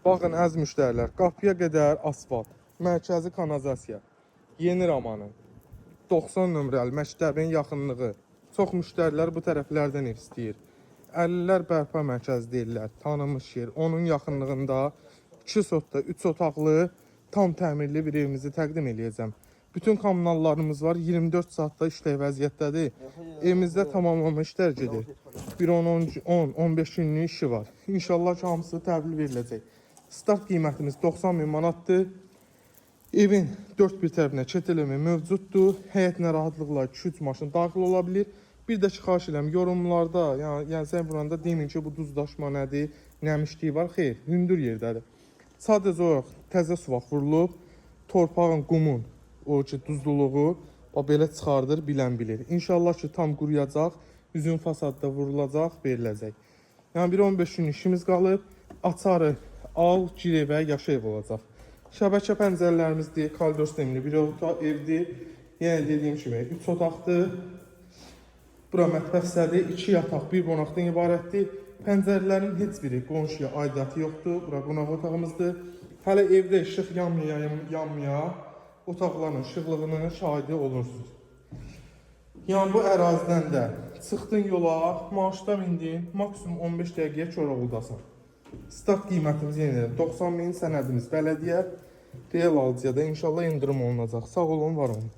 Baxın əziz müştərilər, qapıya qədər asfalt, mərkəzi kanalizasiya, Yeni Ramanı, 90 nömrəli məktəbin yaxınlığı. Çox müştərilər bu tərəflərdən ev istəyir. 50-lər bərpa mərkəzi deyirlər, tanınmış yer. Onun yaxınlığında 2 sotda 3 otaqlı, tam təmirli bir evimizi təqdim eləyəcəm. Bütün kommunallarımız var, 24 saatda işlək vəziyyətdədir. Evimizdə tamamlanma işlər gedir. Bir 10, 10, 15 günlük işi var. İnşallah ki, hamısı təhvil veriləcək. Start qiymətimiz 90 min manatdır. Evin dörd bir tərəfinə çetelemi mövcuddur. Həyətinə rahatlıqla 2-3 maşın daxil ola bilir. Bir də ki, xahiş edirəm yorumlarda, yəni zəng vuranda deməyin ki, bu duzdaşma nədir, nəmişlik var. Xeyr, hündür yerdədir. Sadəcə olaraq təzə suvaq vurulub, torpağın, qumun o ki duzluluğu bax belə çıxardır, bilən bilir. İnşallah ki, tam quruyacaq, üzün fasadda vurulacaq, veriləcək. Yəni bir 15 gün işimiz qalıb. Açarı al, gir evə, yaşa ev olacaq. Şəbəkə pəncərələrimizdir, koridor sistemli bir evdir. Yenə dediyim kimi 3 otaqdır. Bura mətbəx hissədir, 2 yataq, bir qonaqdan ibarətdir. Pəncərələrin heç biri qonşuya aidiyyatı yoxdur. Bura qonaq otağımızdır. Hələ evdə işıq yanmaya, yanmaya otaqların işıqlığının şahidi olursunuz. Yəni bu ərazidən də çıxdın yola, maşına mindin, maksimum 15 dəqiqəyə Koroğludasan. Start qiymətimiz yenə deyirəm, 90 min, sənədimiz bələdiyyə, real alıcıya da inşallah endirim olunacaq. Sağ olun, var olun.